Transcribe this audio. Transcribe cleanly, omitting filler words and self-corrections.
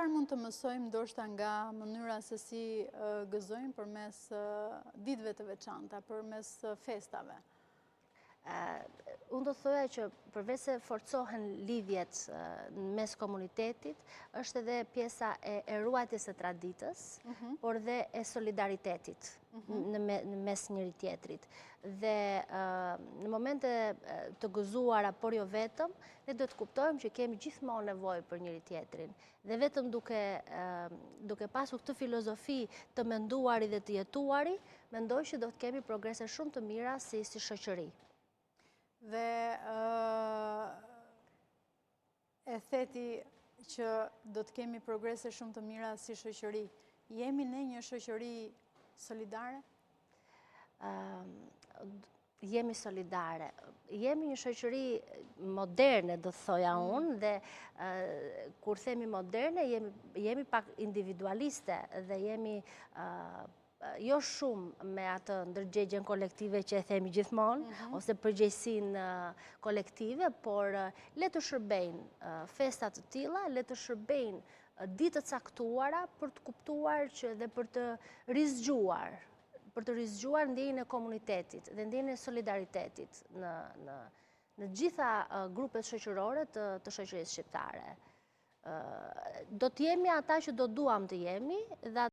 Çfarë mund të mësojmë ndoshta nga mënyra se si gëzojmë përmes ditëve të veçanta, përmes festave? Unë do thoja që përveç se forcohen lidhjet në mes komunitetit, është edhe pjesa e ruajtjes së traditës, mhm. por dhe e solidaritetit mhm. në mes njëri-tjetrit. Dhe në momente të gëzuara, por jo vetëm, ne do të kuptojmë që kemi gjithmonë nevojë për njëri-tjetrin. Dhe vetëm duke, duke pasur këtë filozofi të menduari dhe të jetuari, mendoj që do të kemi progrese shumë të mira si, si shoqëri. Dhe e the ti që do të kemi progrese shumë të mira si shoqëri. Jemi ne një shoqëri solidare? Jemi solidare. Jemi një shoqëri moderne, do të thoja mm. unë, dhe kur themi moderne, jemi, jemi pak individualiste dhe jemi jo shumë me atë ndërgjegjen kolektive që e themi gjithmonë, mhm. ose përgjegjësinë kolektive, por le të shërbejnë festa të tilla, le të shërbejnë ditë të caktuara për të kuptuar që dhe për të rizgjuar, për të rizgjuar ndjenjën e komunitetit dhe ndjenjën e solidaritetit në, në, në gjitha grupet shoqërore të, të shoqërisë shqiptare. Do të jemi ata që do duam të jemi dhe